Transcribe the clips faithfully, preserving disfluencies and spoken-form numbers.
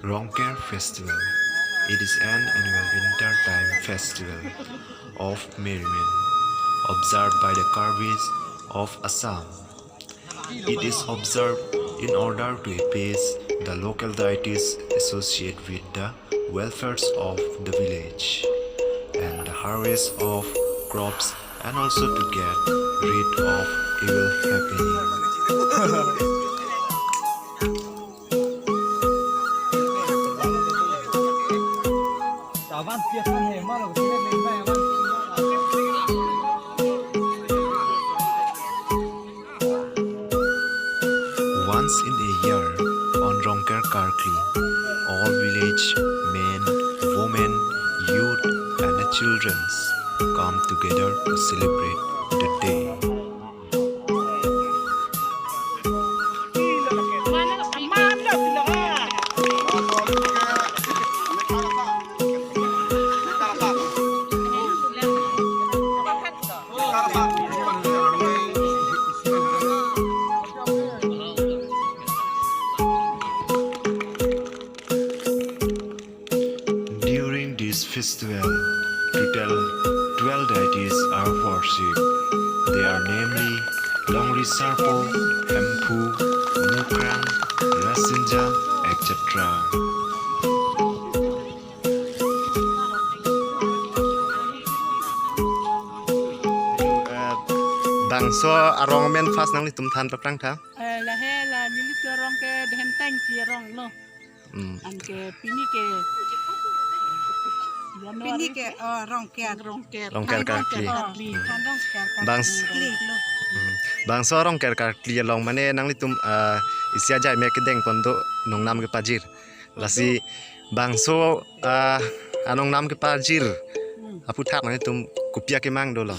Rongker Festival. It is an annual winter time festival of merriment observed by the Karbis of Assam. It is observed in order to appease the local deities associated with the welfares of the village and the harvest of crops, and also to get rid of evil happening. Once in a year, on Rongker Karkli, all village men, women, youth, and the children come together to celebrate the day. During this festival, total twelve deities are worshipped. They are namely Longri Sarpo, Hemphu, Mukrang, Rasinja, et cetera. Eh, bangso arong amen first nanglitum than paprang tha? Eh, lahei la nelitum arong ke Dhentang Ingti arong lo. Hmm. Anke pini ke January. Pini ke, oh, Rongker. Rongker. Rongker Karkli. Karkli. Hmm. Than Rongker Karkli. Bangs-, Karkli lo. Hmm. Bangso Rongker Karkli along mane nanglitum, ah, isi ajai me kedeng pon do nongnam kepajir. Lasi bangso, ah, anongnam kepajir. Hmm. Aphuthak nanglitum kopi akemang dolo?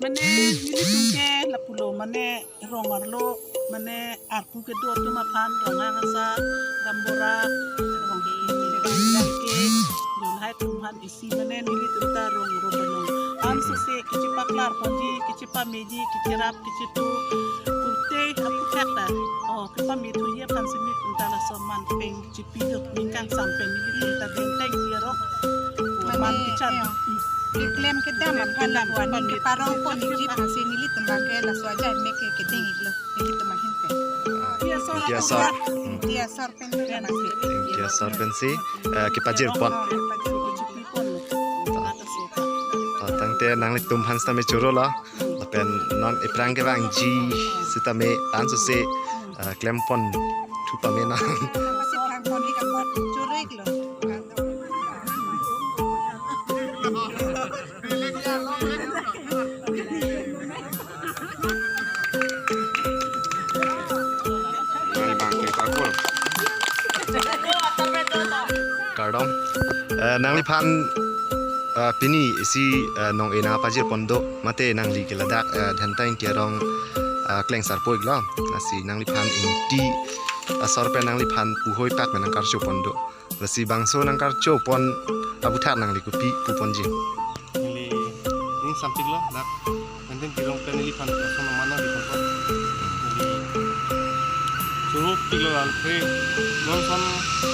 Mane nelitum ke lapulo, mane rong arlo, mane arpu kedo atum aphan, Ronghang asar, Rambora, Rongke, Rongke, Jonhai atum aphan isi mane nelitum ta rong ro balong. Ansose kechepaklar ponji, kechepameji, kecherap, kechetu, kute aphuthak ta. Oh, kepame thuji aphan si nelitum ta laso man peng chipi do, ningkan sampen nelitum ta Dhentang Ingti arong. Mane, man kechan. Eh, keklem kedam aphan, keklem aphan, lapuan keparong ponji aphan si nelitum abang ke laso ajai me ke keding iklo, nelitum ahin pen. Ingti asor. Ingti asor. Hmm. Ingti asor pen. Ingti asor pensi, eh, kepajir pon. Oh, kepajir pon, chipi pon. Ah, tangte nanglitum aphan sitame choro lo. Lapen non ephrang kevangji sitame ansose, ah, klem pon thu pame non. Kardom. Eh, nangliphan, eh, pini isi, eh, nong-e nangpajir pon do, mate nangli ke ladak, eh, Dhentang Ingti arong, eh, klengsarpo iklo. Lasi nangliphan ingti asor pen nangliphan puhoi pak pen nangkarcho pon do. Lasi bangso nangkarcho pon aphuthak nangli kopi pu ponji? Neli ning sampik lo, dak Dhentang Ingti arong pen neliphan lason nangmana di pon. Neli choro pik lo, alphe non son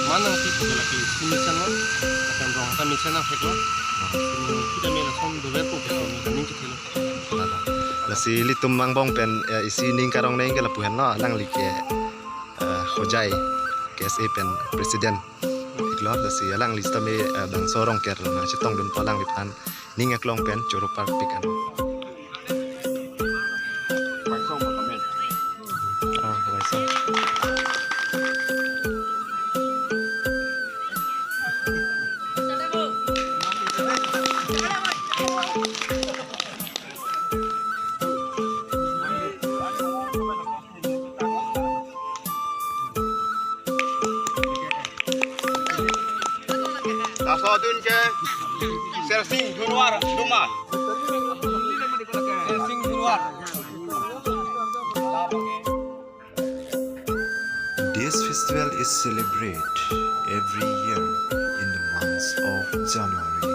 mana pi pik lagi si mesen lo, akan rong ta mesen nangthek lo. Sini kita me lason dover ko, kita me ning chithelo. Lasi ilitum angbong pen, eh, isi ning karong neng ke lapu henlo, alangli ke, eh, Hojai K S A pen president iklo. Lasi alangli sitame, eh, bangso Rongker along nangchetongdun po, alangliphan ning aklong pen choro parpik an. Ah, baisong. Laso adun ke Sersing Junwar Duma. Sersing Junwar. This festival is celebrated every year in the months of January